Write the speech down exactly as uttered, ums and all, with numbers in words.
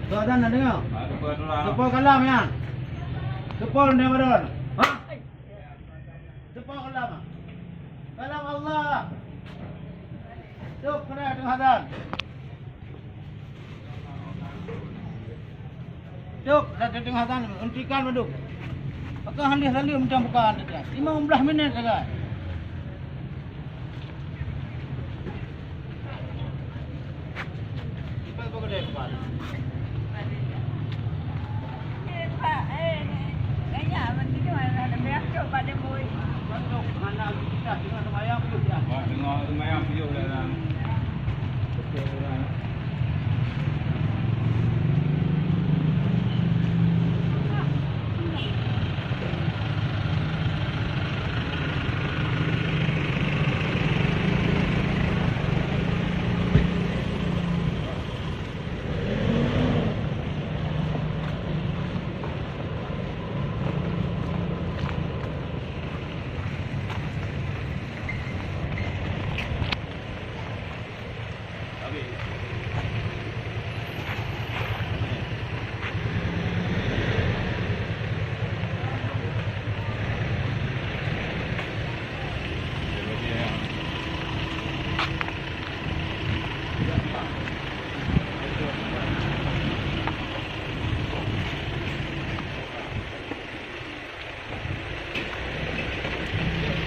Soe adan na deungoe? Soe kalam nyan? Soe kalam nyan? Soe nyan baron? Ha? Soe kalam? Kalam Allah. Cok keunoe teungoh adan. Cok, dah teungoh adan, hentikan bandum. Maka hana lé saleuem macam bukan saja. Lima belas minit saja. Wah, deungoe seumayang piôh dah.